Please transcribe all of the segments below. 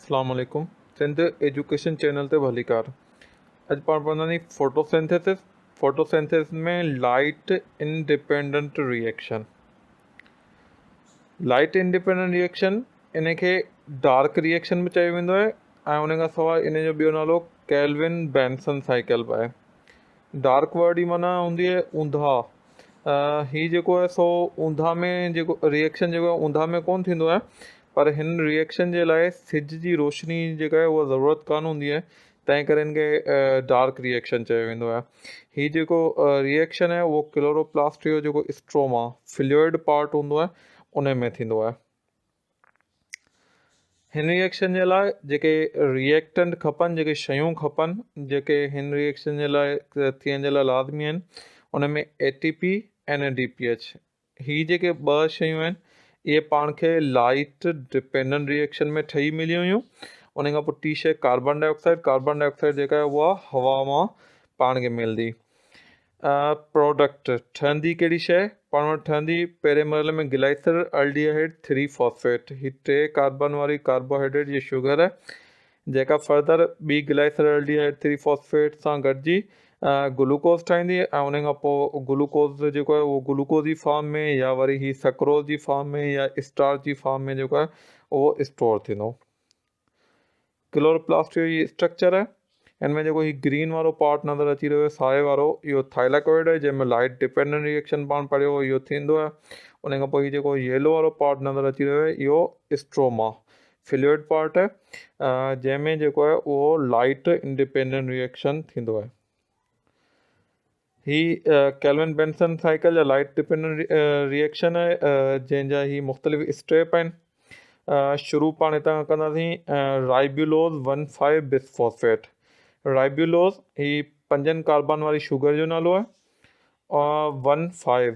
اسلام عليڪم Sindh education channel تي ڀليڪار اڄ پاڻ پڙهنداسين photosynthesis photosynthesis ۾ light independent reaction light independent reaction ان کي ڊارڪ ريئيڪشن به چيو ويندو آهي ۽ ان کان سواء ان جو ٻيو نالو ڪيلون بينسن سائيڪل به آهي ڊارڪ ورڊ جي معنيٰ هوندي آهي اونداهه. هي جيڪو آهي سو اونداهه ۾ جيڪو ريئيڪشن جيڪو آهي اونداهه ۾ ڪونه ٿيندو آهي پر هن ريئيڪشن جي لاء سج جي روشني جيڪا آهي اها ضرورت ڪانه هوندي آهي تنهن ڪري هن کي ڊارڪ ريئيڪشن چيو ويندو آهي. هي جيڪو ريئيڪشن آهي اهو ڪلوروپلاسٽ جو جيڪو اسٽروما فلوئڊ پارٽ هوندو آهي ان ۾ ٿيندو آهي. هن ريئيڪشن جي لاء جيڪي ريئيڪٽنٽ کپن جيڪي شيون کپن جيڪي هن ريئيڪشن جي لاء ٿيڻ جي لاء لازمي آهن ان ۾ A T P N A D P H هي جيڪي ٻه شيون آهن اهي پاڻ کي لائٽ ڊپينڊنٽ ريئيڪشن ۾ ٺهي مليون هيون ان کان پوء ٽي شي carbon dioxide carbon dioxide جيڪا آهي اها هوا مان پاڻ کي ملندي پراڊڪٽ ٺهندي ڪهڙي شيء؟ پاڻ وٽ ٺهندي پهرين مرحلي ۾ گلائسر الڊيهائيڊ ٿري فاسفيٽ هي ٽي ڪاربن واري ڪاربوهائيڊريٽ جي شگر آهي جيڪا فردر ٻي گلائسر الڊيهائيڊ ٿري فاسفيٽ سان گڏجي گلوڪوز ٺاهيندي ۽ ان کان پوء گلوڪوز جيڪو آهي اهو گلوڪوز جي فارم ۾ يا وري هي سڪروز جي فارم ۾ يا اسٽارچ جي فارم ۾ جيڪو آهي اهو اسٽور ٿيندو. ڪلوروپلاسٽ جو هي اسٽرڪچر آهي ان ۾ جيڪو هي گرين وارو پارٽ نظر اچي رهيو آهي سائي وارو اهو ٿائلاڪوئڊ آهي جنهن ۾ لائٽ ڊپينڊنٽ ريئيڪشن پاڻ پڙهيو اهو ٿيندو آهي ان کان پوء هي جيڪو ييلو وارو پارٽ نظر اچي رهيو آهي اهو اسٽروما فلوئڊ پارٽ آهي جنهن ۾ جيڪو آهي اهو لائٽ انڊيپينڊنٽ ريئيڪشن ٿيندو آهي هي ڪيلون بينسن سائيڪل يا لائٽ ڊپينڊنٽ ريئيڪشن آهي جنهن جا هي مختلف اسٽيپ آهن شروع پاڻ هتان کان ڪنداسين رائبيولوز ون فائيو بس فاسفيٽ رائبيولوز هي پنجن ڪاربان واري شوگر جو نالو آهي ون فائيو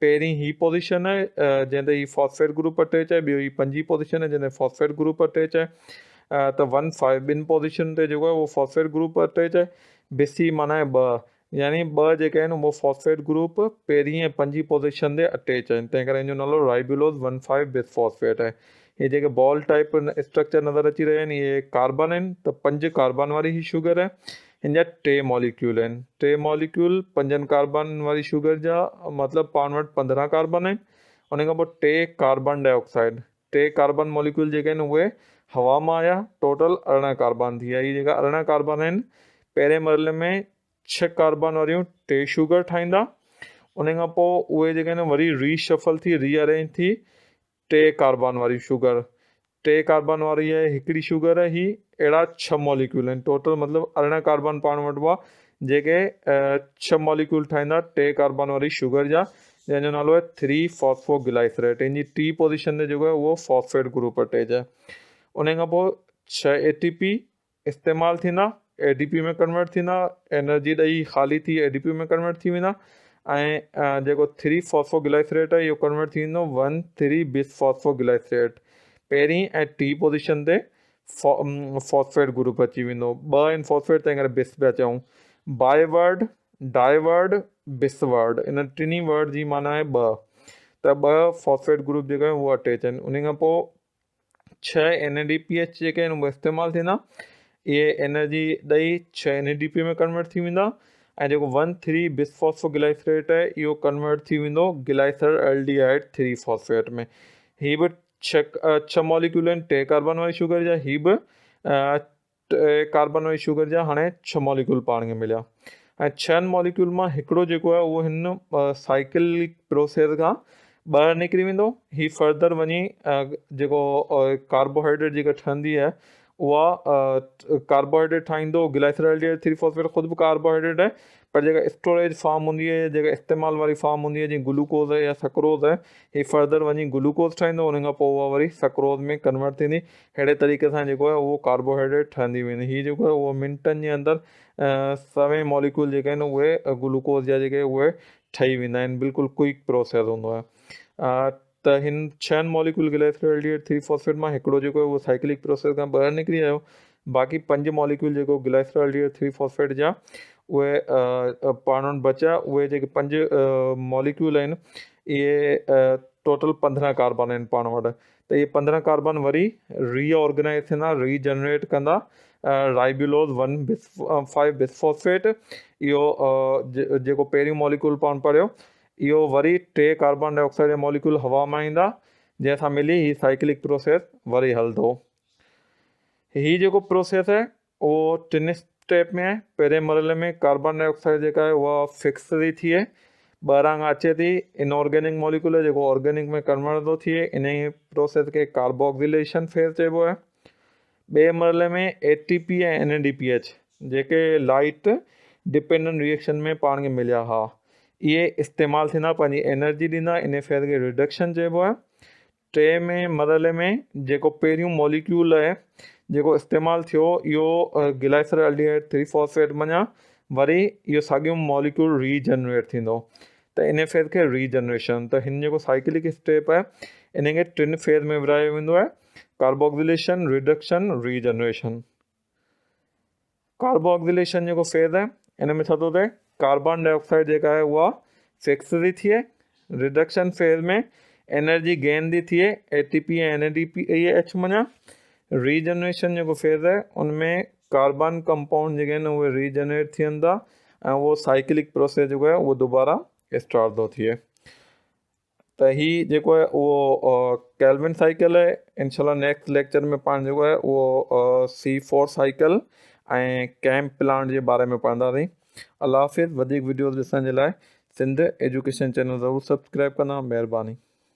پهرين هي پوزيشن آهي جنهن تي هي فاسفيٽ گروپ اٽيچ آهي ٻيو هي پنجين پوزيشن آهي جنهن تي فاسفيٽ گروپ اٽيچ آهي ته ون فائيو ٻن پوزيشن تي جيڪو آهي اهو فاسفيٽ گروپ اٽيچ آهي بسي معنيٰ آهي ٻه يعني ٻه جيڪي آهن اهو فاسفيٽ گروپ پهرين ۽ پنجين پوزيشن تي اٽيچ آهن تنهن ڪري ان جو نالو رائبيولوز ون فائيو بس فاسفيٽ آهي هي جيڪي بال ٽائپ اسٽرڪچر نظر اچي رهيا آهن اهي ڪاربن آهن ته پنج ڪاربن واري هي شوگر آهي هن جا ٽي ماليڪيول آهن ٽي ماليڪيول پنجن ڪاربن واري شوگر جا مطلب پاڻ وٽ 15 ڪاربن آهن ان کان پوء ٽي ڪاربن ڊاء آڪسائيڊ ٽي ڪاربن ماليڪيول جيڪي آهن اهي هوا مان آيا ٽوٽل 18 ڪاربن ٿي ويا هي جيڪا 18 ڪاربن آهن پهرين مرحلي ۾ ڇهه ڪاربن واريون ٽي شوگر ٺاهيندا ان کان پوء اهي جيڪي آهن وري ري شفل ٿي ري ارينج ٿي ٽي ڪاربان واري شوگر، ٽي ڪاربان واري آهي هڪڙي شوگر هي اهڙا ڇهه ماليڪيول آهن ٽوٽل مطلب 18 ڪاربان پاڻ وٽ هئا جيڪي ڇهه ماليڪيول ٺاهيندا ٽي ڪاربان واري شوگر جا جنهن جو نالو آهي ٿري فاسفو گلائسريٽ ان جي ٽي پوزيشن تي جيڪو آهي اهو فاسفيٽ گروپ اٽيچ آهي ان کان پوء ڇهه اي ٽي پي استعمال ٿيندا اي ڊي پي ۾ ڪنورٽ ٿيندا انرجي ڏئي خالي ٿي اي ڊي پي ۾ ڪنورٽ ٿي ويندا ۽ جيڪو ٿري فاسفو گلائسريٽ آهي اهو ڪنورٽ ٿي ويندو ون ٿري بس فاسفو گلائسريٽ پهرين ۽ ٽي پوزيشن تي فاسفيٽ گروپ اچي ويندو ٻه آهن فاسفيٽ تنهن ڪري بس پيا چئون بائي ورڊ ڊائي ورڊ بس ورڊ ان ٽنهي ورڊ جي معنيٰ آهي ٻه ته ٻه فاسفيٽ گروپ جيڪا آهن اهو اٽيچ آهن ان کان پوء ڇهه اين اي ڊي پي ايڇ جيڪي آهن اهي استعمال ٿيندا اهي انرجي ڏئي ڇهه اين اي ڊي پي ۾ ڪنورٽ ٿي ويندا ۽ جيڪو ون ٿري بس فاسفو گلائسريٽ آهي اهو ڪنورٽ ٿي ويندو گلائسر الڊيهائيڊ ٿري فاسفيٽ ۾ هي به ڇهه ڇهه ماليڪيول آهن ٽي ڪاربن واري شوگر جا هي به ڪاربن واري شوگر جا هاڻي ڇهه ماليڪيول پاڻ کي مليا ۽ ڇهن ماليڪيول مان هڪڙو جيڪو آهي اهو هن سائيڪل پروسيس کان ٻاهر نڪري ويندو هي فردر وڃي جيڪو ڪاربوهائيڊريٽ جيڪا ٺهندي آهي اها ڪاربوهائيڊريٽ ٺاهيندو گلائسرالڊيهائيڊ ٿري فاسفيٽ خود به ڪاربوهائيڊريٽ آهي پر جيڪا اسٽوريج فارم هوندي آهي جيڪا استعمال واري فارم هوندي آهي جيئن گلوڪوز آهي يا سڪروز آهي هي فردر وڃي گلوڪوز ٺاهيندو ان کان پوء اها وري سڪروز ۾ ڪنورٽ ٿيندي اهڙي طريقي سان جيڪو آهي اهو ڪاربوهائيڊريٽ ٺهندي ويندي هي جيڪو آهي اهو منٽن جي اندر سوين ماليڪيول جيڪي آهن اهي گلوڪوز جا جيڪي اهي ٺهي ويندا آهن بلڪل ڪوئڪ پروسيس هوندو آهي ته هن ڇهن ماليڪيول گلائسرالڊيهائيڊ ٿري فاسفيٽ مان هڪڙو جيڪو آهي اهو سائيڪلڪ پروسيس کان ٻاهر نڪري آيو باقي پنج ماليڪيول جيڪو گلائسرالڊيهائيڊ ٿري فاسفيٽ جا اهي پاڻ وٽ بچيا اهي جيڪي پنج ماليڪيول آهن اهي ٽوٽل 15 ڪاربان آهن پاڻ وٽ ته ته اهي 15 ڪاربن وري ري آرگنائز ٿيندا، ري جنريٽ ڪندا رائبيولوز 1 بس 5 بسفاسفيٽ. اهو جيڪو پهريون ماليڪول پاڻ پڙهيو، اهو وري 3 ڪاربان ڊاء آڪسائيڊ جا ماليڪول هوا مان ايندا، جنهن سان ملي هي سائيڪلڪ پروسيس وري هلندو. هي جيڪو پروسيس آهي اهو ٽن اسٽيپ ۾ آهي. پهرين مرحلي ۾ ڪاربان ڊاء آڪسائيڊ جيڪا آهي اها فڪس ٿي ٿئي، ٻاهران کان اچي ٿي، ان آرگينڪ ماليڪول آهي جيڪو آرگينڪ ۾ ڪنورٽ ٿو ٿئي، انهي پروسيس کي ڪاربوڪسيليشن فيز چئبو آهي. ٻئي مرحلي ۾ A T P ۽ N A D P H جيڪي لائٽ ڊپينڊنٽ ريئيڪشن ۾ پاڻ کي مليا هئا، اهي استعمال ٿيندا، پنهنجي انرجي ڏيندا، انهي فيز کي ريڊڪشن چئبو آهي. ٽئين ۾ مرحلي ۾ جيڪو پهريون ماليڪيول آهي جيڪو استعمال ٿيو اهو گلائسر الڊيهائيڊ 3 فاسفيٽ منجهان وري اهو ساڳيو ماليڪيول ري جنريٽ ٿيندو ته ان فيز کي ري جنريشن. ته هن جيڪو سائيڪلڪ اسٽيپ آهي ان کي ٽن فيز ۾ ورهايو ويندو آهي، ڪاربوڪسيليشن، ريڊڪشن، ري جنريشن. ڪاربوآڪسيليشن جيڪو فيز آهي ان ۾ ڇا ٿو ٿئي؟ ڪاربان ڊاء آڪسائيڊ جيڪا آهي اها فڪس ٿي ٿئي. ريڊڪشن فيز ۾ انرجي گين ٿي ٿئي A T P ۽ N A D P H منجهان. ريجنريشن جيڪو فيز آهي ان ۾ ڪاربان ڪمپائونڊ جيڪي آهن اهي ريجنريٽ ٿين ٿا ۽ اهو سائيڪلڪ پروسيس جيڪو آهي اهو دوباره اسٽارٽ ٿو ٿئي. ته هي جيڪو آهي اهو ڪيلون سائيڪل آهي. انشاء الله نيڪسٽ ليڪچر ۾ پاڻ جيڪو آهي اهو سي فور سائيڪل ۽ ڪيمپ پلانٽ جي باري ۾ پڙهنداسين. الله حافظ. وڌيڪ وڊيوز ڏسڻ جي لاء سنڌ ايجوڪيشن چينل ضرور سبسڪرائب ڪندا. مهرباني.